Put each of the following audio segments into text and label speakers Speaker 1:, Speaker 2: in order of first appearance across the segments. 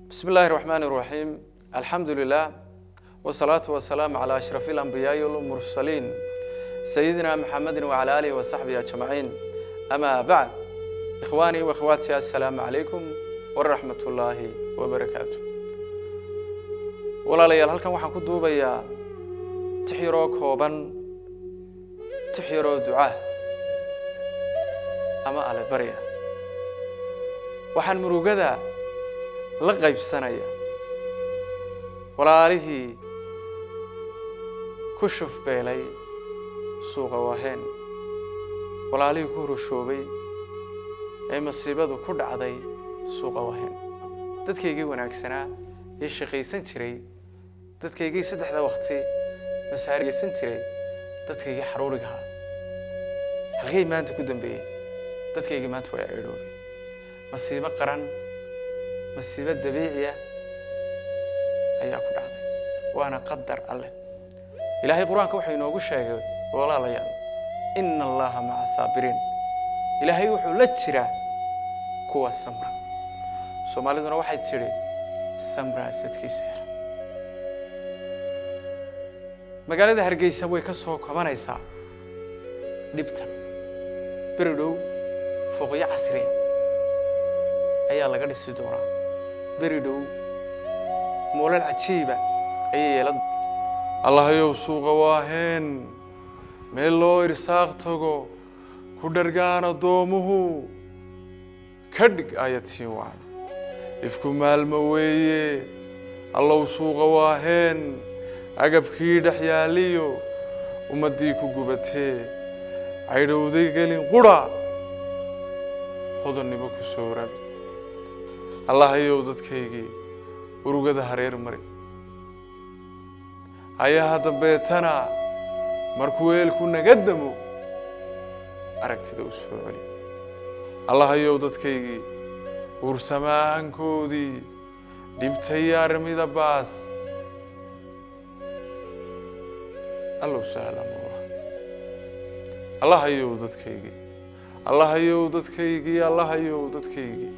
Speaker 1: بسم الله الرحمن الرحيم، الحمد لله والصلاة والسلام على أشرف الأنبياء والمرسلين، سيدنا محمد وعلى آله وصحبه أجمعين، أما بعد، إخواني وأخواتي، السلام عليكم ورحمة الله وبركاته. Walaalayaal, halkan waxaan ku duubayaa tix yaroo kooban, tix yaroo ducaa ama allebarya. Waxaan murugada la qaybsanaya walaalihii ku shufbeelay Suuqa Waaheen, walaalihii ku hurushoobay ee masiibadu ku dhacday Suuqa Waaheen, dadkaygii wanaagsanaa ee shaqaysan jiray, dadkaygii saddexda waqti masaariyeysan jiray, dadkaygii xaruurigahaa. Halkay maanta ku dambeeyey dadkaygii? Maanta way ceydhoobay. Masiibo qaran, masiibo dabiiciya ayaa ku dhacday, waana qadar Alleh. Ilaahay Qur-aanka wuxuu inoogu sheegay, walaalayaal, إن الله مع الصابرين. Ilaahay wuxuu la jiraa kuwa samra. Soomaaliduna waxay tidhi, "Samraa sadkiisa hela." Magaalada Hargeysa way ka soo kobanaysaa dhibtan. Beri dhow fooqyo casriya ayaa laga dhisi doonaa. Beri dhow moolal cajiiba ayay yeelan.
Speaker 2: Allahayow, Suuqa Waaheen meel loo irsaaq tago, ku dhargaan addoomuhu, ka dhig ayatiin wacan. Ifku maalmo weeye. Allow, Suuqa Waaheen agabkii dhex yaaliyo ummaddii ku gubatee caydhowday gelin qura, hodannimo ku soo rabi. Allahayow, dadkaygii urugada hareer mari. Ayaha dambeetana markuu eelku naga damo, aragtida u soo celi. Allahayow, dadkaygii uursamaankoodii dhibtay armida baas, Allow sahla muura. Allahayow dadkaygii, Allahayow dadkaygii, Allahayow dadkaygii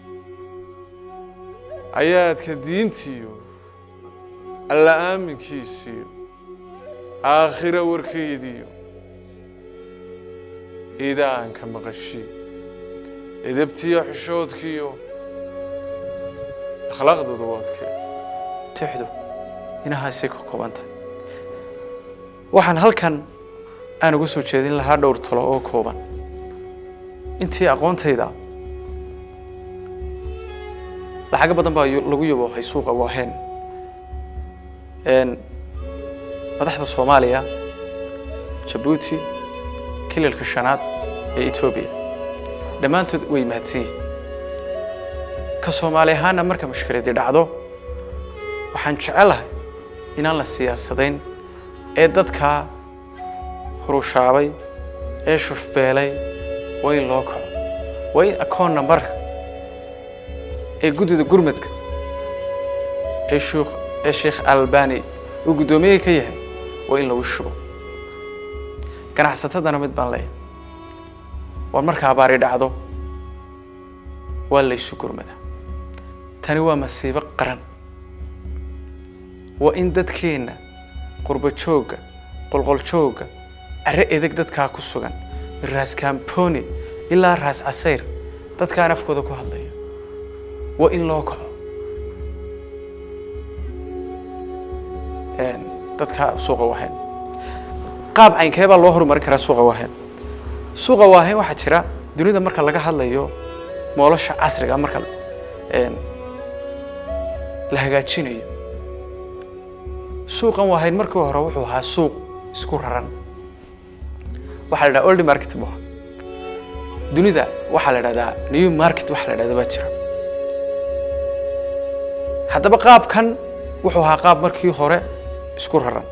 Speaker 2: ayaadka diintiyo Alla aaminkiisiyo aakhira warkaydiyo iidaanka maqashii, edebtiyo xishoodkiyo akhlaaqdooda waadkee.
Speaker 1: Tixdu inahaasay ka koobantahay. Waxaan halkan aan uga soo jeedin lahaa dhowr talo oo kooban intii aqoontayda. Lacago badan baa lagu yaboohay Suuqa Waaheen. Madaxda Soomaaliya, Jabuuti, Kililka Shanaad ee Etoobiya, dhammaantood way mahadsan yihiin. Ka Soomaali ahaana, marka mushkiladii dhacdo, waxaan jecelahay inaan la siyaasadayn ee dadkaa hurushaabay ee shufbeelay waa in loo kaco, waa in akoon nambarka ee guddida gurmadka ee Sheekh Albani uu guddoomiye ka yahay waa in lagu shubo. Ganacsatadana mid baan leeyahay: war, marka abaari dhacdo waa laysu gurmadaa. Tani waa masiibo qaran. Waa in dadkeenna qurbo joogga, qolqol joogga, carre edeg dadkaa ku sugan, Raas Camponi ilaa Raas Casayr, dadkaan afkooda ku hadlayo, waa in loo kaco dadka Suuqa Waaheen. Qaab caynkee baa loo horumarin karaa Suuqa Waaheen? Suuqa Waaheen waxaa jira, dunida marka laga hadlayo moolasha casriga, marka la hagaajinayo, suuqan Waaheen markii hore wuxuu ahaa suuq isku raran. Waxaa la dhaha old market buu ahaa. Dunida waxaa la dhahdaa new market waxa la dhahda baa jira. Haddaba qaabkan wuxuu ahaa qaab markii hore isku raran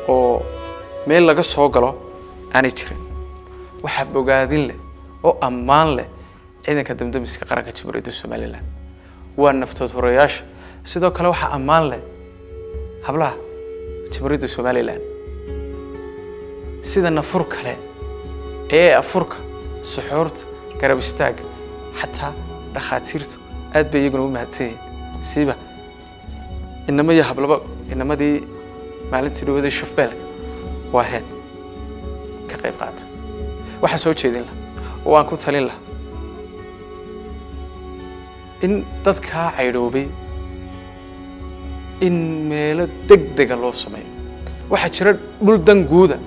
Speaker 1: oo meel laga soo galo aanay jirin. Waxaa bogaadin leh oo ammaan leh Ciidanka Damdamiska Qaranka Jamhuuriyadda Somaliland, waa naftood horeyaasha. Sidoo kale waxaa ammaan leh hablaha Jamhuuriyadda Somaliland, sida nafur kale ee afurka, suxuurta, garab istaagga, xataa dhakhaatiirtu aad bay iyaguna u mahadsan yihiin. Siiba inamo iyo hablaba, inamadii maalintii dhawaday shufbeelka Waaheen ka qayb qaata. Waxaa soo jeedin laha oo aan ku talin laha in dadkaa caydhoobay in meelo deg dega loo sameeyo. Waxaa jira dhul dan guuda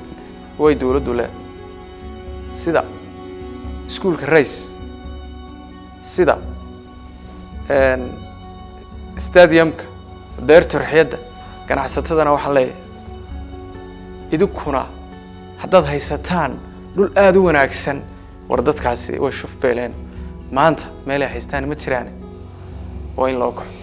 Speaker 1: oo ay dowladdu leedahay, sida iskuulka Rays, sida stadiumka beerta ruxyadda. Ganacsatadana waxaan leeyahay, idinkuna haddaad haysataan dhul aada u wanaagsan, war dadkaasi way shufbeeleen maanta, meelay haystaan ma jiraan, waa in loo kaco.